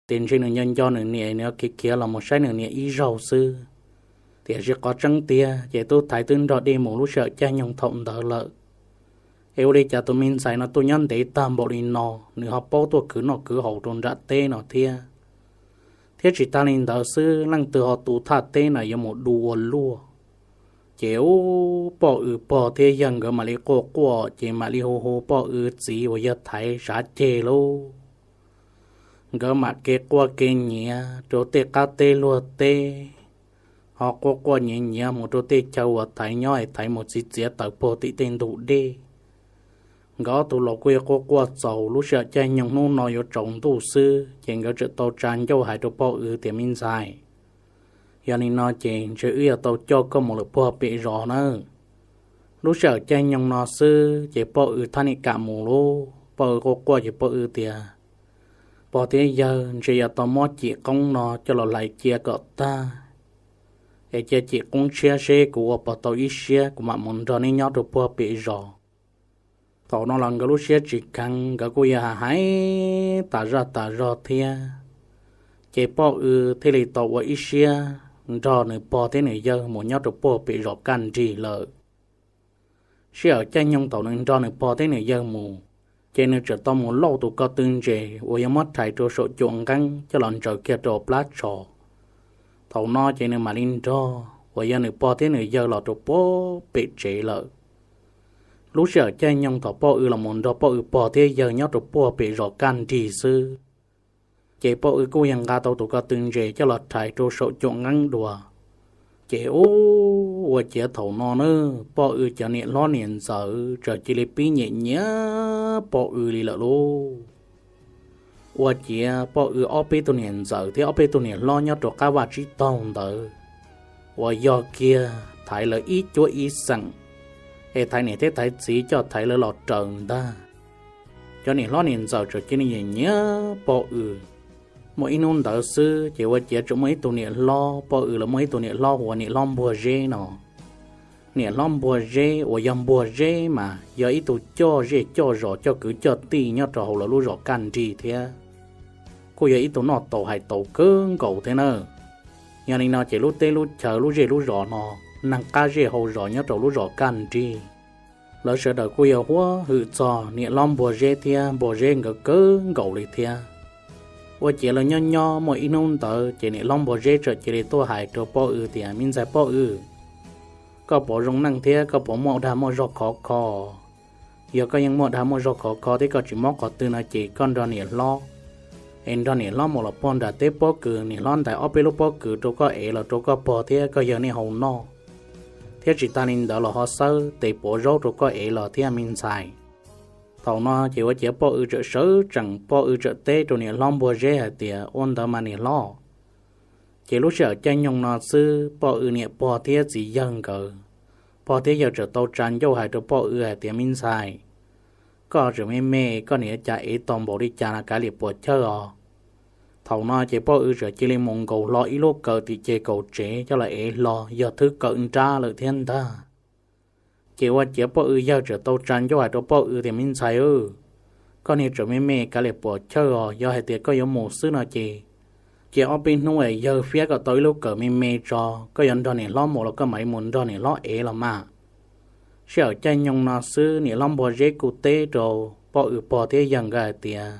Ces ntshe nws nco nco nws niam, nws yuav khiav khiav los mus saib nws niam ib zaug xwb. Tiam sis qhov tseeb tiag ces tub Thaiv twb nrog dej mus lub sij hawm caij nyoog thaum ntawd lawm. Es ua li cas tus me ntxhais no tuaj nyob ntev tag npaum li no, nws ho paub tuaj khwv noj khwv haus rau nram teb no thiab? Thiab tsis tas li ntawd xwb, leej twg ho tu thaj teb na yuav mus du ua luaj. Ces ub, poj W pog thiab yawg nkawd mam li quaj quaj, ces mam li hu hu poj W txiv uas yog Thaiv sav ceg lauj. Nkawd mam kev quaj kev nyiav rau tej qab teb luag teb, ho quaj quaj nyiav nyiav mus rau tej chaw uas Thaiv nyob es Thaiv mus txiav txiav taws puag tim tej ntug dej. Nkawd ob tug los kuj yog quaj quaj txaus, lub sij hawm caij nyoog hnub no yuav tsaus ntuj xwb, ces nkawd txawm tau tsa ncauj hais rau poj W tias, Me ntxhais, yog li no ces ntshe wb yuav tau coj koj mus lawm puag pem zos nawb. Lub sij hawm caij nyoog no xwb ces poj W thaj niam kam mus lauj. Poj W quaj quaj ces poj W tias, Pog thiab yawg, ntshe yuav tau muab cim qoob no coj los hlais cia kom tag, es cia cim qoob tshiab seb kuv ua puas tau ib siab kuv mam mus nrog neb nyob rau puag pem zos. Thaum no los nkawd lub siab tsis kheev, nkawd kuj yog hais tas zaj tas zog thiab. Ces poj W thiaj li tau ua ib siab nrog nws pog thiab nws yawg mus nyob rau puag pem zos kaj nrig lawm. Sij hawm caij nyoog thaum nws nrog nws pog thiab nws yawg mus, ces nws txawm tau mus lauj tus ko tw ntses uas yog muab rhais rau saum cuam nqeeb coj los ntsaws kiag rau plab tsho. Thaum no ces nws mam li nrog uas yog nws pog thiab nws yawg los rau puag pem tsev lawm. Lub sij hawm caij nyoog thaum poj W los mus nrog poj W pog thiab yawg nyob rau puag pem zos kaj nrig xwb, ces poj W kuj yog nqa tau tus ko tw ntses coj los rhais rau saum cuam nqeeb dua. Ces ub, ua ciav thaum no na, poj W cov niam hlob niam ntxawm txawm cia li pib nyiam nyiam poj W li lawm lauj. Ua ciav poj W ob peb tug niam ntxawm thiab ob peb tug niam hlob nyob rau qab vaj tsib taug ntawd uas yog kiag Thaiv lawv ib cuab ib xeem, es Thaiv niam thiab Thaiv txiv coj Thaiv lawv los raws ntag. Cov niam hlob niam ntxawm txawm cia li nyiam nyiam poj W. Muaj ib hnub ntawd xwb ces ua ciav txawm muaj ib tug niam hlob, poj W lawv muaj ib tug niam hlob hu ua niam hlob Npuag Zeb no. Niam hlob Npuag Zeb uas yog Npuag Zeb mas yog ib tug coj zej coj zos coj kwv coj tij nyob rau hauv lawv lub zos kaj nrig thiab, kuj yog ib tug noj taus hais taus kawg nkaus thiab na. Yog li no ces lub teb lub chaw lub zej lub zos no, neeg qab zej hauv zos nyob rau lub zos kaj nrig, lawv sawv daws kuj yog huab hwm txog niam hlob Npuag Zeb thiab Npuag Zeb nkawd kawg nkaus li thiab. Ua ciav lawv nyob nyob muaj ib hnub ntawd ces niam hlob Npuag Zeb txawm cia li tuaj hais rau poj W tias, Me ntxhais poj W, koj puas zoo neej thiab koj puas muaj dag muaj zog khov kho? Yog koj yeej muaj dag muaj zog khov kho thiab koj tsis mob qhov twg no ces koj nrog niam hlob, es nrog niam hlob mus los puag nram teb pob kws, niam hlob ntais ob peb lub pob kws rau koj ev los rau koj pog thiab koj yawg nej haus noj, thiab tsis tas li ntawd los ho xawb tes puav zaub rau koj ev los thiab me ntxhais. Thaum no ces ua ciav poj W txawm sawv tsees, poj W txawm teb rau niam hlob Npuag Zeb hais tias, Ua ntawd mas niam hlob. Ces lub sij hawm caij nyoog no xwb poj W niam pog thiab txiv yawg nkawd, pog thiab yawg txawm tau tsa ncauj hais rau poj W hais tias, Me ntxhais, koj tseem me me, koj niam cas ev tau npaum li cas no kav liam puas chawj os. Thaum no ces poj W txawm cia li mus nkaus hlo ib lub kawm tim ceg kaum tsev coj los ev hlo, yog thwb kawm nrab lawm thiab ntag. Ces ua ciav poj W yawg txawm tau tsa ncauj hais rau poj W tias, Me ntxhais, koj niag tseem me me kav liam puas chawj os, yog hais tias koj yuav mus xwb no ces, ces ob peb hnub es yawg fiab kom tau ib lub kawm me me tso, koj yuav nrog niam hlob mus los koj mam li mus nrog niam hlob ev los mas. Sij hawm caij nyoog no xwb niam hlob Npuag Zeb kuj teb rau poj W pog thiab yawg nkawd hais tias,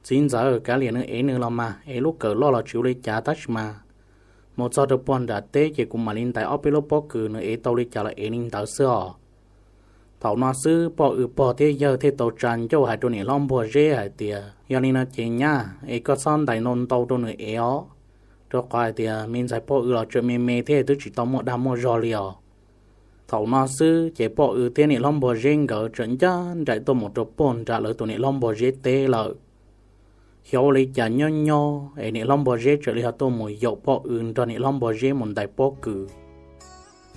Txiv ntxawm, kav liam nws ev nws los mas, ev lub kawm loj los tsis ua li cas tab sis mas mus txog rau puag nram teb ces kuv mam li ntais ob peb lub pob kws, nws ev tau li cas los ev li ntawd xwb os. Thaum no xwb poj W pog thiab yawg thiaj tau tsa ncauj hais rau niam hlob Npuag Zeb hais tias, Yog li no ces nyab, es koj txhob ntais ntau ntau rau nws ev os, rau qhov hais tias me ntxhais poj W los tseem me me thiab twb tsis tau muaj dag muaj zog li os. Thaum no xwb ces poj W thiab niam hlob Npuag Zeb nkawd txawm ncaj nraim tuaj mus rau puag nram lawv tus niam hlob Npuag Zeb teb lawm. Xyov ua li cas nyob nyob es niam hlob Npuag Zeb txawm li ho tuaj mus yaum poj W nrog niam hlob Npuag Zeb mus ntais pob kws.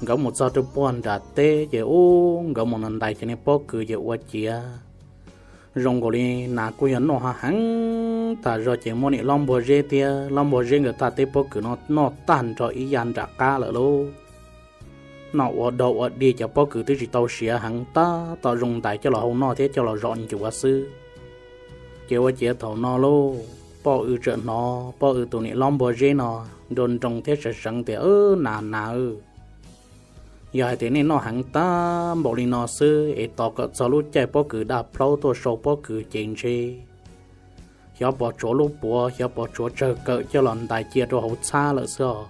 Nkawd mus txog rau puag nram teb ces ub, nkawd mus ntais cov niag pob kws ces ua ciav zoo nkaus li nas kuj yog noj hav heev tas zog ces muab niam hlob Npuag Zeb thiab hlob Npuag Zeb nkawd thaj teb pob kws no noj tag nrho ib yav nram qab lawm lauj. Noj ua dog ua dig cov pob kws twb tsis tau siav heev tab tom zoo ntais coj los hau noj thiab coj los zom ncuav xwb. Ces ua ciav thaum no lauj, Poj W txawm hnov poj W tus niam hlob Npua Zeb no nroo nroo thiab seev seev tias, Nas nas, yog hais tias nej noj heev tag npaum li no xwb es tos kom txog lub caij pob kws daj plaub tuaj sau pob kws ces ntshe xyov pom tsuav lub puav, xyov pom tsuav tsawg kawm coj los ntais cia rau hauv txhab lawm xwb os.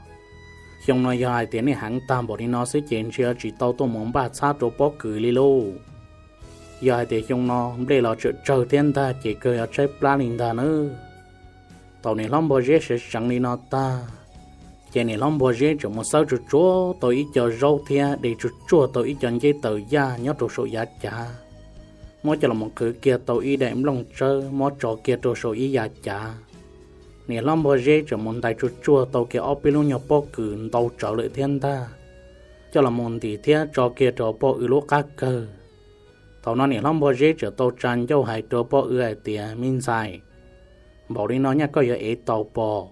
Xyoo no yog hais tias nej heev tag npaum li no xwb ces ntshe tsis tau tuaj mus npaj txhab rau pob kws li lauj. Yog hais tias xyoo no nplej los tseem tsawg thiab ntag ces kawg yuav tshaib plab li ntag nawb. Thaum niam hlob Npua Zeb seev seev li no tag, ces niam hlob Npua Zeb tseem mus xawb tsuag tsuag tau ib co zaub thiab de tsuag tsuag tau ib co nceb taws yaj nyob rau saum yav cav, muab coj los mus qhwv kiag tau ib daim nplooj tsawb muab tso kiag rau saum ib yav cav. Niam hlob Npua Zeb tseem mus ntais tsuag tsuag tau kiag ob peb lub nyuag pob kws ntau tsawv lawm thiab ntag, coj los mus ntim thiab tso kiag rau poj W lub qab kawg. Thaum no niam hlob Npua Zeb tseem tau tsa ncauj hais rau poj W hais tias, Me ntxhais, npaum li no nyaj koj yuav ev taus pom?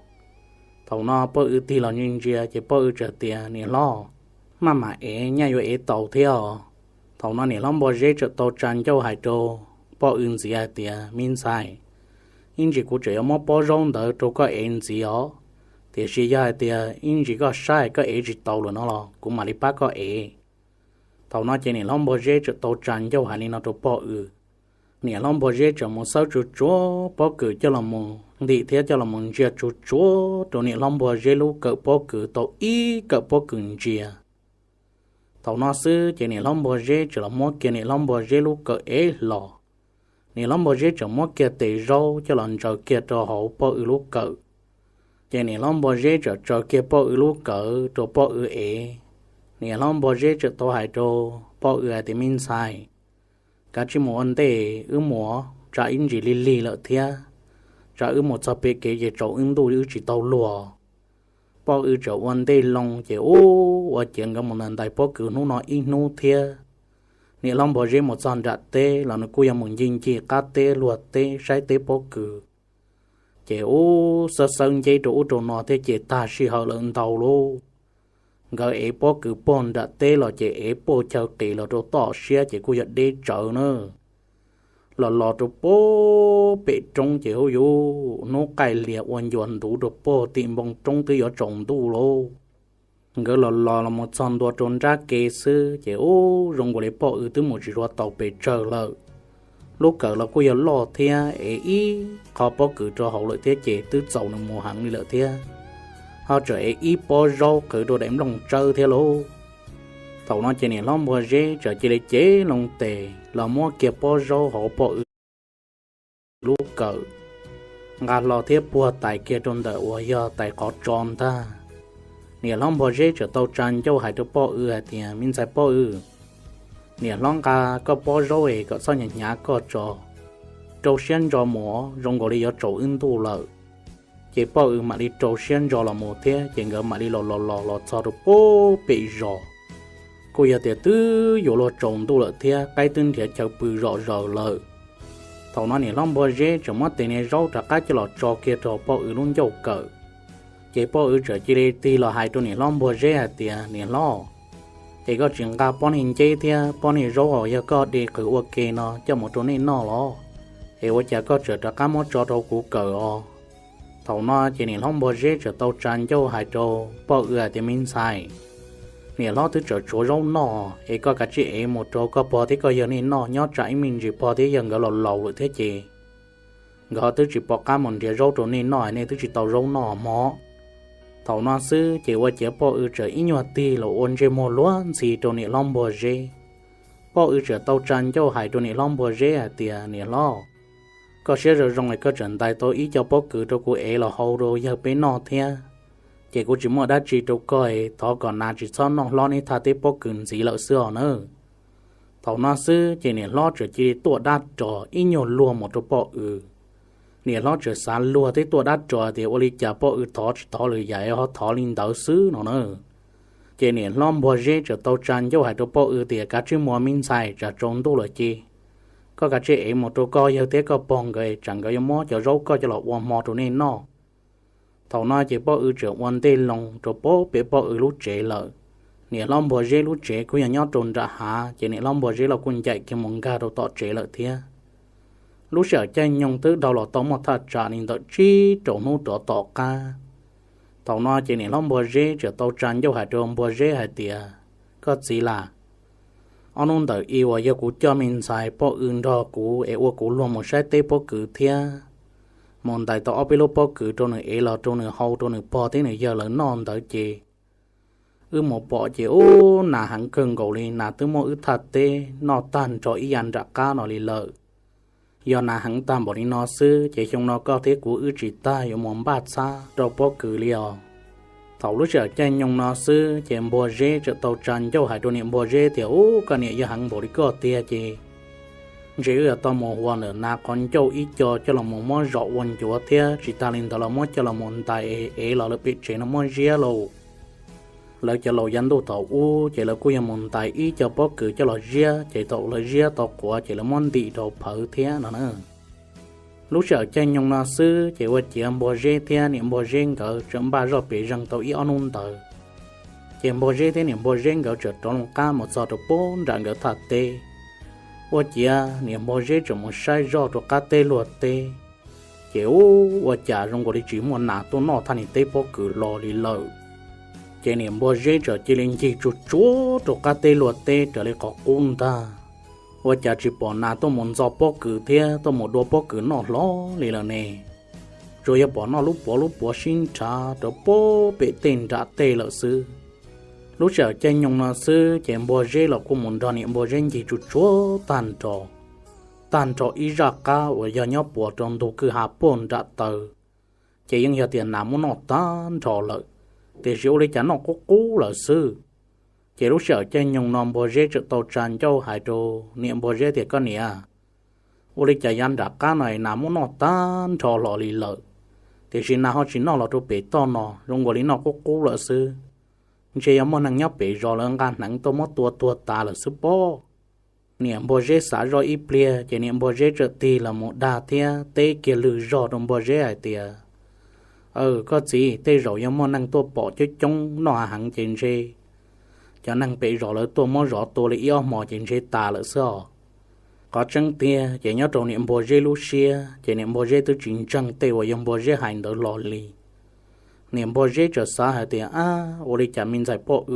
Thaum no poj W tig los ntsia ntsia ces poj W txawm tias, Niam hlob, maj mam ev, nyaj yuav ev taus thiab os. Thaum no niam hlob Npua Zeb tseem tau tsa ncauj hais rau poj W ntxiv hais tias, Me ntxhais, ib ntsis kuv tseem yuav muab pob zaub ntawd rau koj ev ntxiv os, tiam sis yog hais tias ib ntsis koj saib koj ev tsis taus lawm no los kuv mam li pab koj ev. Thaum no ces niam hlob Npua Zeb tseem tau tsa ncauj hais li no rau poj W. Niam hlob Npua Zeb tseem mus xawb tsuag tsuag pob kws coj los mus ntim thiab coj los mus ntsia tsuag tsuag rau niam hlob Npua Zeb lub kawm pob kws tau ib kawm pob kws ntsia. Thaum no xwb ces niam hlob Npua Zeb tseem los muab kiag niam hlob Npua Zeb lub kawm ev hlo. Niam hlob Npua Zeb tseem muab kiag tes zaub coj los ntsaws kiag rau hauv poj W lub kawm. Ces niam hlob Npua Zeb tseem tsaws kiag poj W lub kawm rau poj W ev. Niam hlob Npua Zeb tseem tau hais rau poj W hais tias, Me ntxhais, kav tsij mus ua ntej, wb mus, tsam ib ntsis lig lig lawm thiab, tsam wb mus txog pem kev ces tsaus wb ntuj wb tsis tau luag. Poj W tseem ua ntej loo ces ub ua ciav nkawd mus ntais pob kws hnub no ib hnub thiab. Niam hlob Npua Zeb mus txog nram teb los nws kuj yog mus ncig ncig qab teb luag teb saib teb pob kws. Ces ub xawb xawb nceb rau ub rau no thiab ces tag sij hawm lawm ntau lauj. Nkawd ev pob kws puag nram teb los ces ev puag chaw qis los rau toj siab ces kuj yog deb tsawv na. Los los rau puag pem roob ces ub yuv hnub qaij lias ua ncua ntuv rau puag tim npoo roob twb yuav tsaus ntuj lauj. Nkawd los los los mus txog ntua rau nrab ke xwb ces ub zoo nkaus li poj W twb mus tsis dua tau pes tsawg lawm. Lub kawm los kuj yog loj thiab ev ib qho pob kws rau hauv lawm thiab ces twb txaus nws mus heev li lawm thiab. Ho tseem ev ib pob zaub qhwv rau daim nplooj tsawb thiab lauj. Thaum no ces niam hlob Npua Zeb txawm cia li cev loo tes los muab kiag pob zaub hauv poj W lub kawm nqa hlo thiab puag tais kiag rau ntawm uas yog tais qhov tso ntag. Niam hlob Npua Zeb txawm tau tsa ncauj hais rau poj W hais tias, Me ntxhais poj W, niam hlob nqa koj pob zaub es kom txhob hnyav hnyav koj tso, rau siab ntso mus, zoo nkaus li yuav tsaus wb ntuj lawm. Ces poj W mam li rau siab ntso los mus thiab ces nkawd mam li los los los los txog rau puag pem zos. Kuj yog tias twb yuav luag tsaus ntuj lawm thiab qaib twb nrhiav chaw pw zom zaws lawm. Thaum no niam hlob Npua Zeb tseem muab tes niag zaub rov qab coj los tso kiag rau poj W lub ncauj kawm. Ces poj W txawm cia li tig los hais rau niam hlob Npua Zeb hais tias, Niam hlob, es koj tsis nqa pob niag nceb thiab pob niag zaub uas yog koj de qhwv ua ke no coj mus rau nej noj los? Es ua cas koj tseem rov qab muab tso rau kuv kawm os? Thaum no ces niam hlob Npua Zeb txawm tau tsa ncauj hais rau poj W hais tias, Me ntxhais, niam hlob twb tseem tshuav zaub noj es koj kav tsij ev mus rau koj pog thiab koj yawg nej noj, nyob tsam ib me ntsis pog thiab yawg nkawd los laus lawm thiab ces nkawd twb tsis pom qab mus nrhiav zaub rau nej noj, nej twb tsis tau zaub noj mog. Thaum no xwb ces ua ciav poj W txawm ib nyuag tig los ua ntsej muag luag ntxhi rau niam hlob Npua Zeb. Poj W txawm tau tsa ncauj hais rau niam hlob Npua Zeb hais tias, Niam hlob, koj siab zoo zoo es koj tseem ntais tau ib co pob kws rau kuv ev los hau rau yawg peb noj thiab. Ces kuv tsis muaj dab tsi rau koj, thov kom nas tsis txhob noj hlob neb thaj teb pob kws ntxiv lawm xwb os nawb. Thaum no xwb ces niam hlob txawm cia li tuaj dab ros ib nyuag luag mus rau poj W. Niam hlob txawm xav luag thiab tuaj dab ros tias ua li cas poj W thov tsis thov lwm yam ho thov li ntawd xwb no na. Ces niam hlob Npua Zeb txawm tau tsa ncauj hais rau poj W tias, Kav tsij mus me ntxhais, tsam tsaus ntuj lawm ces koj kav tsij ev mus rau koj yawg thiab koj pog nkawd, tsam nkawd yuav muab cov zaub koj coj los ua hmo rau nej noj. Thaum no ces poj W txawm ua ntej loo rau puag pem poj W lub tsev lawm. Niam hlob Npua Zeb lub tsev kuj yog nyob rau nram hav ces niam hlob Npua Zeb los kuj ncaim kiag mus nkag rau tom tsev lawm thiab. Lub sij hawm caij nyoog twb dhau los tau muaj thaj tsam li ntawm tsib rau hnub rov tom qab. Thaum no ces niam hlob Npua Zeb txawm tau tsa ncauj hais rau Npua Zeb hais tias, Koj txiv las, ob hnub ntawm i uas yog kuv coj me ntxhais poj w nrog kuv es ua kuv luag mus saib teb pob kws thiab mus ntais tau ob peb lub pob kws rau nws ev los rau nws hau rau nws pog thiab nws yawg lawv noj ntawd ces wb mus pom ces ub nas heev kawg nkaus li, nas twb muaj wb thaj teb noj tag nrho ib yav nram qab no li lawm. Yog nas heev tag npaum li no xwb ces xyoo no koj thiab kuv wb tsis tag yuav mus npaj txhab rau pob kws li os. Thaum lub sij hawm caij nyoog no xwb ces Npua Zeb txawm tau tsa ncauj hais rau niam Npua Zeb tias, Ub, koj niam, yog heev npaum li koj tiag ces ntshe wb yuav tau mus hua ntawm nas qhov ncauj ib co coj los mus muab zom ua ncuav thiab tsis tas li ntawd los muab coj los mus ntais ev los lawv pem tsev no muab ziab lauj. Lawv cov laus yav ntuj thaum ub ces lawv kuj yog mus ntais ib co pob kws coj los ziab ces thaum lawv ziab tau quav ces lawv muab ntim rau phawv thiab no na. Lub sij hawm caij nyoog no xwb ces ua ciav Npua Zeb thiab niam Npua Zeb nkawd txawm npaj zoj pem zeeg tau ib ob hnub ntawd. Ces Npua Zeb thiab niam Npua Zeb nkawd txawm rov loo qab mus txog rau pem nram nkawd thaj teb. Ua ciav niam Npua Zeb txawm mus saib zoj rau qab teb luag teb, ces ub, ua cas zoo nkaus li tsis muaj nas tuaj noj thaj niag teb pob kws los li lawm. Ces niam Npua Zeb txawm cia li ncig tsuag tsuag rau qab teb luag teb raws li qhov qub ntag. Ua cas tsis pom nas tuaj mus ntxo pob kws thiab tuaj mus dua pob kws noj hlo li lawm ne. Tsuas yog pom noj lub puav lub puav sib nrhav rau pem tej nram tej lawm xwb. Lub sij hawm caij nyoog no xwb ces Npua Zeb los kuj mus nrog niam Npua Zeb ncig tsuag tsuag tag nrho, tag nrho ib zaj qab uas yog nyob puas rau ntug kwj ha puag nram taw, ces yeej yog tias nas muab noj tag nrho lawm, tiam sis ua li cas noj qub qub lawm xwb. Ces lub sij hawm caij nyoog no Npua Zeb txawm tau tsa ncauj hais rau niam Npua Zeb tias, Koj niam, ua li cas yav nram qab no nas muab noj tag nrho hlo li lawm, tiam sis nas ho tsis noj los rau pem toj no, zoo nkaus li noj qub qub lawm xwb. Ntshe yog muaj neeg nyob pem zos lawv nqa hneev tuaj muab tua tuag tas lawm xwb pob. Niam Npua Zeb xav zoj ib pliag ces niam Npua Zeb txawm tig los mus dag thiab teb kiag lwg zog rau Npua Zeb hais tias, Aw, koj txiv, tej zaum yog muaj neeg tuaj pom coob coob noj heev ces ntshe cov neeg pem zos lawv tuaj muab zov tua li ib ob hmo ces ntshe tas lawm xwb os. Qhov tseeb tiag ces nyob rau niam Npua Zeb lub siab ces niam Npua Zeb twb tsis ntseeg tej uas yog Npua Zeb hais ntawd hlo li. Niam Npua Zeb txawm xav hais tias, Ab, ua li cas me ntxhais poj w